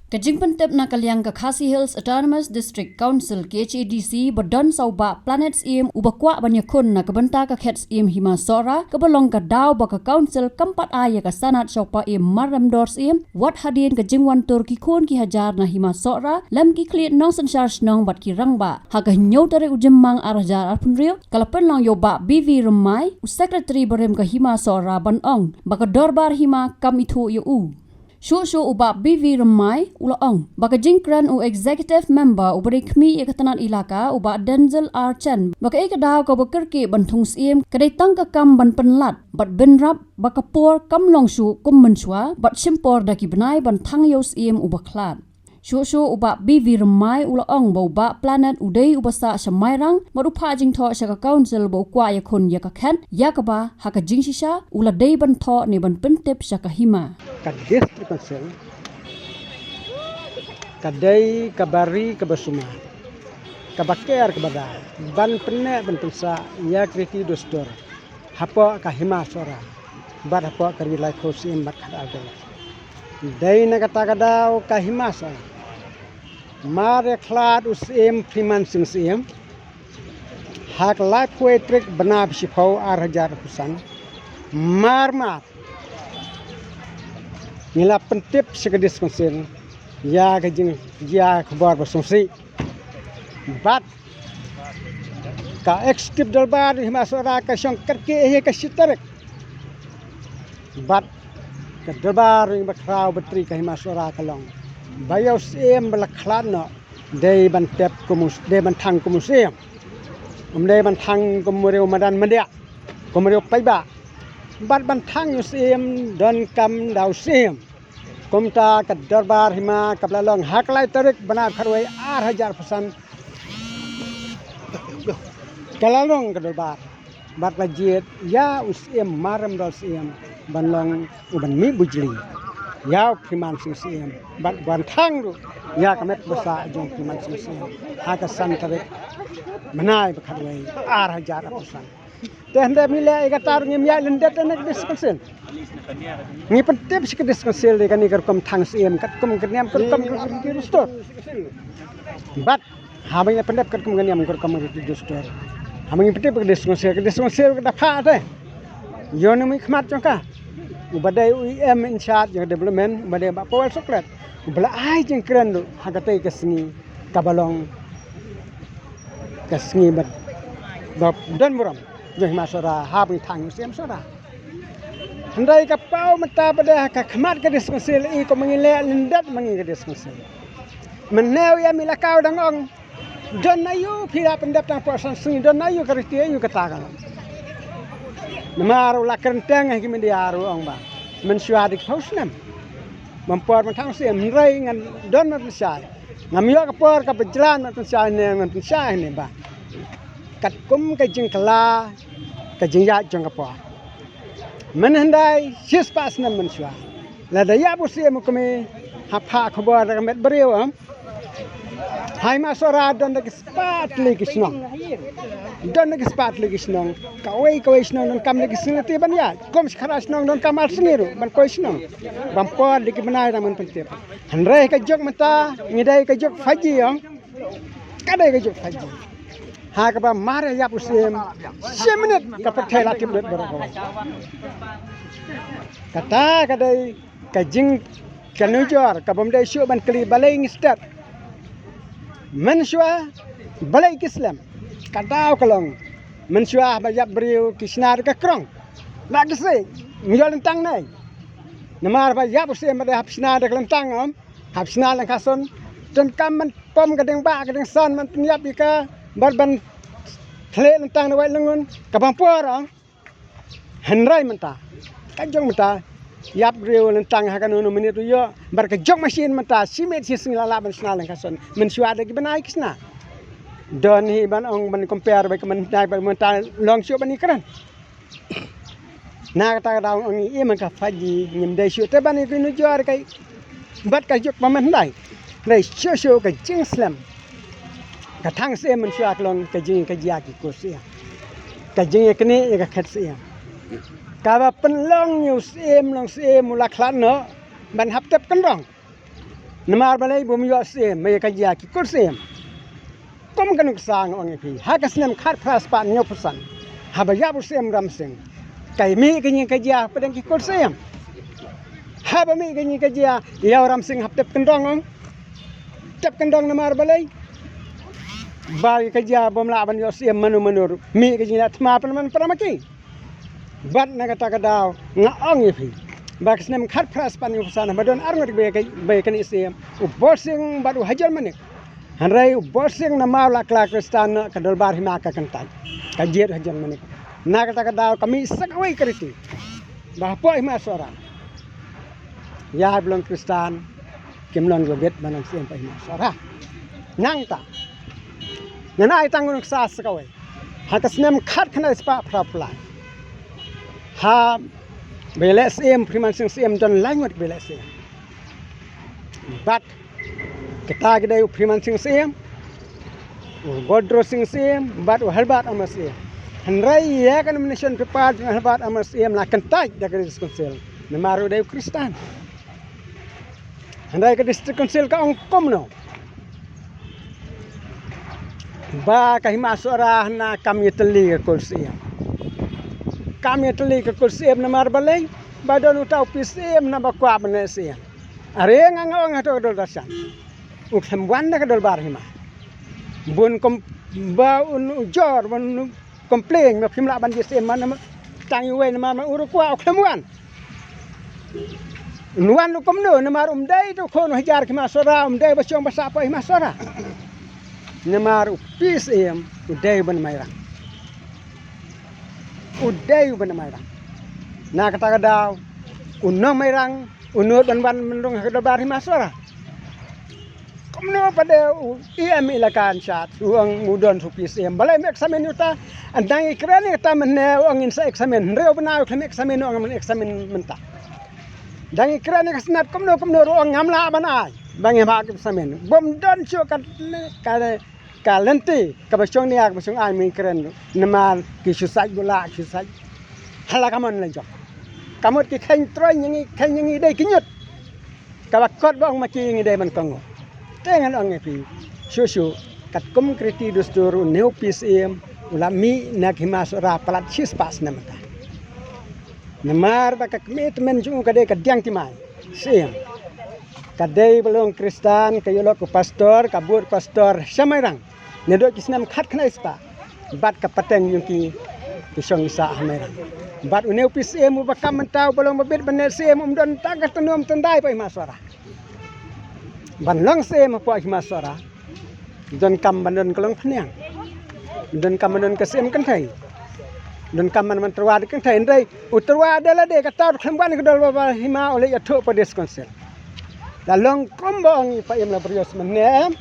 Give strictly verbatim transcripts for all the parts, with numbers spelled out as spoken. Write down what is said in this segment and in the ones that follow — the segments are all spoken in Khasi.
Ka jingpyntip na ka liang ka Khasi Hills Autonomous District Council, K H A D C, ba don sa u Bah Planet Syiem uba kwah ban ïakhun na ka bynta ka khet Syiem Hima Sohra, kaba long ka daw ba ka Council kam pat ai ïa ka sanad sha u Bah Marremdor Syiem, wat hadien ka jingwan tur ki khun ki hajar na Hima Sohra, lem ki khlieh nongsynshar shnong bad ki rangbah. Ha ka hynñiew tarik u Jymmang ar hajar arphew hynriew, ka la pynlong ïa u Bah B V Rymmai, u Secretary barim ka Hima Sohra, ban ong ba ka dorbar hima kam ithuh ïa u. Shuh shuh u Bah B V Rymmai u la ong ba ka jingkren u Executive Member uba dei khmih ïa ka tnat ilaka, u Bah Denzil R Chen, ba kaei ka daw kaba kyrkieh ban thung Syiem ka dei tang ka kam ban pynlait bad bynrap, ba ka por kam long shuh kum mynshuwa bad shim por da ki bnai ban thang ïa u Syiem uba khlad. Shuh shuh u Bah B V Rymmai u la ong ba u Bah Planet u dei uba sah sha Mairang bad u phah jingthoh sha ka Council ba u kwah ïakhun ïa ka khet, ïa kaba ha ka jingshisha u la dei ban thoh ne ban pyntip sha ka hima. Ka District Council ka dei kaba ri kaba sumar, kaba ker kaba daw ban pynneh ban pynsah ïa ka riti dustur hapoh ka Hima Sohra bad hapoh ka ri laiphew Syiem bad khatar dei. Dei na kata ka daw ka Hima Sohra mar ïa khlad u Syiem Freeman Sing Syiem ha ka laiphew tarik bnai ba shiphew ar hajar arphew san. Mar mar ngi la pyntip sha ka District Council ïa ka jing, ïa ka khubor ba sngewsih. Bad ka Executive Dorbar Hima Sohra ka shong kyrkieh ïa ka shi tarik. Bad ka dorbar ring ba khraw ba tri ka Hima Sohra ka long ba ïa u Syiem ba la khlad noh dei ban tep kum u, dei ban thang kum u Syiem. Um dei ban thang kum u riew madan madiah, kum u riew paidbah. Bad ban thang ïa u Syiem donkam da u Syiem. Kumta ka dorbar hima kaba la long ha ka lai tarik bnai khatwei ar hajar arphew san, ka la long ka dorbar bad la jied ïa u Syiem Marremdor Syiem ban long u ban mih bujli ïa u Freeman Sing Syiem bad ban thang ruh ïa ka met basa jong u Freeman Sing Syiem ha ka san tarik bnai ba khatwei ar hajar arphew san. Te hynda ngi leh ïa kata ruh ngim ïaid lyndet na ka District Council. Ngi pyntip sha ka District Council ïa kane ka rukom thang Syiem katkum ka niam katkum ka riti dustur. Bad haba ngi la pyntip katkum ka niam katkum ka riti dustur, haba ngi pyntip ka District Council, ka District Council ka da phah te ïa u nongmihkhmat jong ka, uba dei u E M in charge jong ka development, uba dei Bah Powell Suhklet, uba la ai jingkren ruh ha katei ka sngi kaba long ka sngi ba, ba don burom jong Hima Sohra haba ngi thang ïa u Syiem Sohra. Hynrei ka paw mynta ba dei ha ka khmat ka District Council, i kum ma ngi leh lyndet ma ngi ka District Council. Mynne u E M ilaka u dang ong, don aïu phi la pyndep tang hapoh san sngi, don aïu ka riti, aïu kata ka long. Namar u la kren teng ha ki media ruh u ong ba mynshuwa da ki phew snem bym por ban thang Syiem, hynrei ngan don ban pynshai. Ngam ïoh ka por kaba jlan ban pynshai ne, ngan pynshai ne ba katkum ka jingkylla ka jingïaid jong ka por. Mynhyndai shispah snem mynshuwa, lada ïap u Syiem u kmie, hap phah khubor da ka met briew, em? Ha Hima Sohra don da ki spah tylli ki shnong. Don da ki spah tylli ki shnong. Kawei kawei shnong donkam da ki facility ban ïaid. Kum Shakhrah shnong donkam ar sngi ruh ban poi shnong. Bym por da ki bnai dang ban pyntip. Hynrei ka juk mynta ngi dei ka juk five G, em? Ka dei ka juk five G. Ha kaba mar ïa ïap u Syiem, shi minit ka pyrthei la tip lut baroh kawei. Kata ka dei ka jing, ka nujor kabym dei shuh ban kylli balei ngi stet. Mynshuwa balei ki slem. Ka daw ka long, mynshuwa haba ïap briew ki shna da ka krong. La ki sih, ngi ïoh lyntang ne. Namar ba ïap u Syiem ba dei hap shna da ka lyntang, em? Hap shna lyngkha sun. Donkam ban pom ka dieng bah ka dieng san ban pynïap ïa ka, bad ban thleh lyntang na wait lyngngun, ka bym por, ah. Hynrei mynta, ka jong mynta, ïap briew lyntang ha kano kano minit u ïoh, bad ka jong machine mynta, shi minit shi sngi la lah ban shna lyngkha sun. Mynshuwa da ki bnai ki shna. Don hi ban ong ban compare bad ka mynta, bad mynta long shuh ban ïakren. Na kata ka daw ngi im ka five G, ngim dei shuh te ban ïa ka nujor ka, bad ka juk ba mynhyndai. Hynrei shuh shuh ka jingslem, ka thang Syiem mynshuwa ka long ka jing, ka jia ki kur Syiem, ka jingïaknieh ïa ka khet Syiem. Kaba pynlong ïa u Syiem long Syiem u la khlad noh ban hap tep kynrong. Namar balei bym ïoh syiem, me ka jia ki kur syiem. Kum ka nuksa nga ong ïa phi, ha ka snem khatphra spah hynñiewphew san, haba ïap u Syiem Ramsing, ka mih ka jingkajia hapdeng ki kur syiem. Haba mih ka jingkajia, ïa u Ramsing hap tep kyndong ong. Tep kyndong namar balei? Ba ka jia bym lah ban ïoh syiem mano mano ruh. Mih ka jingïathma pynban para ma ki. Bad na kata ka daw nga ong ïa phi, ba ka snem khatphra spah hynñiewphew san, ba don arngut ba ïa ka, ba ïa kane syiem, u Borsing bad u Hajar Manik. Hynrei u Borsing namar u la kylla Khristan, ka dorbar hima ka kyntait. Ka jied u Hajar Manik. Na kata ka daw ka mih sa kawei ka riti, ba hapoh Hima Sohra, ïa ba long Khristan kim long ba bit ban long syiem hapoh Hima Sohra. Nangta ngan ai tang u nuksa sa kawei. Ha ka snem khatkhyndai spah phra phew lai, haba ïaleh syiem u Phrimansing Syiem, don lai ngut ba ïaleh syiem. Bad kita ki dei u Phrimansing Syiem, u Godro Sing Syiem bad u Herbert Amar Syiem. Hynrei ïa ka nomination paper jong u Herbert Amar Syiem la kyntait da ka District Council namar u dei u Khristan. Hynrei ka District Council ka ong kumno? Ba ka Hima Sohra hana kam ïatylli ka kur syiem. Kam ïatylli ka kur syiem namar balei? Ba don uta u P C M hana ba kwah ban leh syiem. Are nga nga ong hato ka Dorbar Shan, u khlem wan na ka Dorbar Hima. Bun kom ba un ujor, bun complain, ma phim lah ban jied syiem man, tang iwei namar ma u ruh kwah, u khlem wan. Un wan ruh kumno, namar um dei tu khun u Hajar ki Hima Sohra, um dei ba shong ba sah hapoh Hima Sohra. Namar u P C M u dei u ba na Mairang. U dei u ba na Mairang. Na kata ka daw u nong Mairang u nud ban wan ban rung ha ka Dorbar Hima Sohra. Kumno pat de u E M elaka Anshad u ong u don u P C M, balei ym examine uta? Ynda ngi kren ïa kata mynne u ong ngin sa examine, hynrei u bnai u khlem examine u ong ngam examine mynta. Ynda ngi kren ïa ka Senate kumno kumno ruh u ong ngam lah ban ai ba ngim hap examine. Bym don shuh ka, ka ka lynti kaba shong nia kaba shong aiñ, mynta kren namar ki shu sait bula, ki shu sait ha la ka mon la jong. Ka mut ki kheiñ troiñ ïa ngi, kheiñ ïa ngi dei ki ñiut. Kaba kot ba ong ma ki ngi dei ban kohnguh. Te ngan ong ïa phi, shuh shuh katkum ka riti dustur une u P C M u la mih na ka Hima Sohra palat shispah snem mynta. Namar ba ka commitment jong u ka dei ka diang timai Syiem. Ka dei ba long Khristan, ka ïalok u pastor, ka bud pastor sha Mairang. Naduh ki snem khatkhyndai spah bad ka pateng jong ki, ki shong ki sah ha Mairang. Bad une u P C M uba kam mynta uba long ba bit ban leh Syiem, um don tang ka tnum tyndai hapoh Hima Sohra. Ban long Syiem hapoh Hima Sohra, donkam ban don ka longphniang, donkam ban don ka Syiem kynthei, donkam ban, ban tyrwa da kynthei. Hynrei u tyrwa da lade, kata u khlem wan ka Dorbar Hima, u leit ïathuh hapoh District Council. La long kumba ong i Paiem Laborious mynne, em,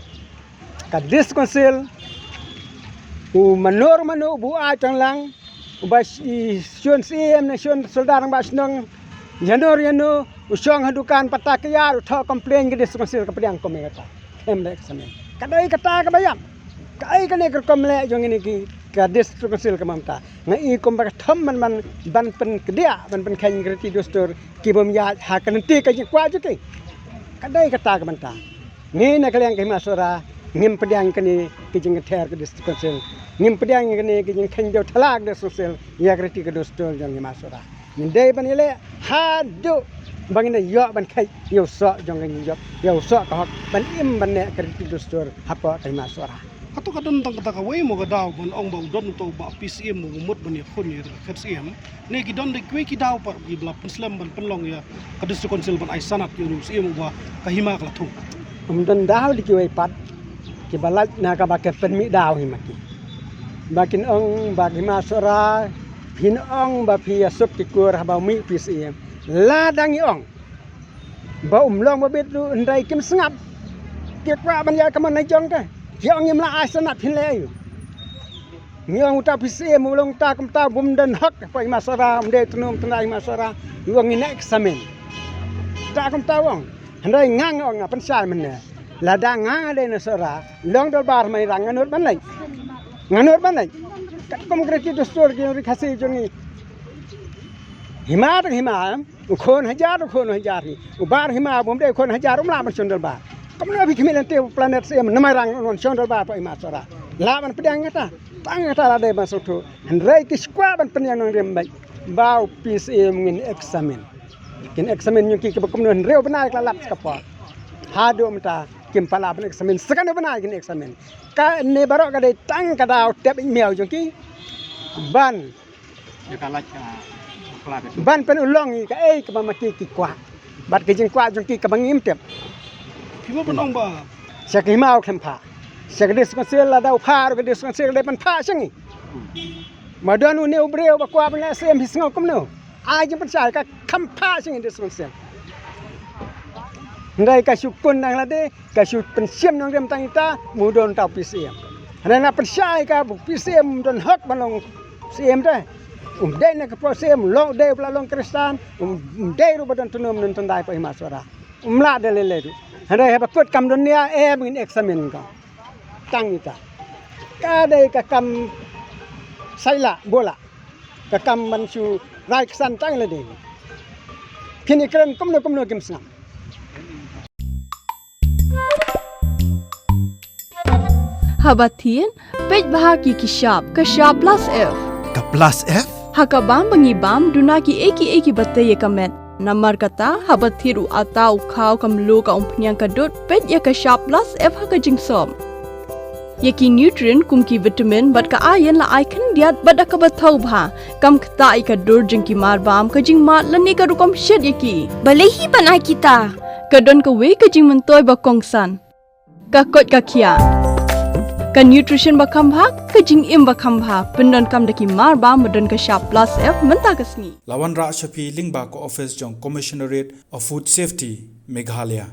ka District Council, u mano mano uba u ai tang lang, uba sh-, i shun Syiem ne shun Soldar Rangbah Shnong, ïano ïano u shong ha dukan patta ka ïar, u thoh complain, ka District Council ka pdiang kum ïa kata. Em, leh examine. Ka dei kata kaba ïap. Kaei kane ka rukom leh jong kine ki, ka District Council ka mynta? Nga i kumba ka thom ban, ban, ban pynkdiah, ban pynkheiñ ka riti dustur, ki bym ïaid ha ka lynti ka jingkwah jong ki. Ka dei kata ka mynta. Ngi na ka liang ka Hima Sohra ngim pdiang kane ka jingkynthei ka District Council. Ngim pdiang kane ka jingkheiñ jawthala ka District Council ïa ka riti ka dustur jong Hima Sohra. Ngin dei ban ïaleh haduh ba ngin da ïoh ban kheit ïa u soh jong ka jingïap, ïa u soh ka hok ban im ban neh ka riti dustur hapoh ka Hima Sohra. Hato ka don tang kata kawei mo ka daw ban ong ba u don uta u Bah P C M uba mut ban ïakhun ïa ka khet Syiem? Ne ki don da kiwei ki daw pat kiba la pynslem ban pynlong ïa ka District Council ban ai sanad ïa une u Syiem uba ka hima ka la thung? Ym don daw da kiwei pat kiba lait na kaba ka pynmih daw hi ma ki. Ba kin ong ba ka Hima Sohra, phin ong ba phi ïasuk ki kur haba mih P C M. Lada ngi ong ba um long ba bit ruh, hynrei kim sngap. Ki kwah ban ïaid ka mon la jong te. Ki ong ngim lah ai sanad, phin leh aïu? Ngi ong uta P C M u long uta kumta, bym don hok hapoh Hima Sohra, um dei tnum tyndai Hima Sohra. U ong ngin examine. Uta kumta u ong. Hynrei nga nga ong, nga pynshai mynne. Lada nga nga dei na Sohra, long dorbar Mairang, nga nud ban leit? Nga nud ban leit? Katkum ka riti dustur ki ri Khasi jong ngi, hima te hima, em? U khun Hajar, u khun Hajar hi. U bar hima bym dei u khun Hajar um lah ban shon dorbar. Kumno phi khmih lynti planet Syiem, namar rang un shong dol ba pa i ma sora. La ban pdiang kata, tang kata la dei ban sngewthuh. Hynrei ki skwah ban pynïang nongrim bad ba u P C M ngin examine. Kin examine ïa ki kaba kumno, hynriew bnai ka la lap ka por. Haduh mynta kim pat lah ban examine. Sa kano bnai kin examine. Kane baroh ka dei tang ka daw tep miaw jong ki ban Ïa ka lait ka, ka la ka tu. Ban pynlong ïa kaei kaba ma ki ki kwah. Bad ka jingkwah jong ki kaba ngim tip. Phi ba pynlong ba. Sha ka hima u khlem phah. Sha ka district council lada u phah ruh ka district council ka dei ban phah sha ngi. Ma don une u briew ba kwah ban leh C M, phi sngew kumno? Ai jingpynshai ka kham phah sha ngi district council. Hynrei ka shu kun nang lade, ka shu pynshim nongrim tang ita, mu don tau P C M. Hynrei na pynshai ka bu P C M don hok ban long C M te. Um dei na ka por C M long dei u pla long Kristan, um, um dei ruh ba don tnum, don tndai pa i ma sora. Um lah dei lei lei ruh. Hynrei haba kut kam don nia, em ngin examine ka. Tang ita. Ka dei ka kam saila bola. Ka kam ban shu rai ksan tang lade. Kin i kren kumno kumno kim sngam. Haba thied, peit bha ki ki shap, ka shap plus F. Ka plus F? Ha ka bam ba ngi bam, duna kiei kiei kiba tei ïa ka met. Namar kata, haba thied u ata, u khaw, ka mluh, ka umphniang, ka dud, peit ïa ka shap plus F ha ka jingsop. Ïa ki nutrient kum ki vitamin bad ka iron la ai khyndiat bad da kaba thaw bha. Kam ktah ïa ka dur jong ki marbam, ka jingmad lane ka rukom shet ïa ki. Balei hi ban ai kita? Ka don kawei ka jingmyntoi ba kongsan. Ka koit ka khiah. Ka nutrition ba kham bha, ka jingim ba kham bha. Pyndonkam da ki marbam ba don ka shap plus F mynta ka sngi. La wanrah sha phi lyngba ka office jong Commissionerate of Food Safety, Meghalaya.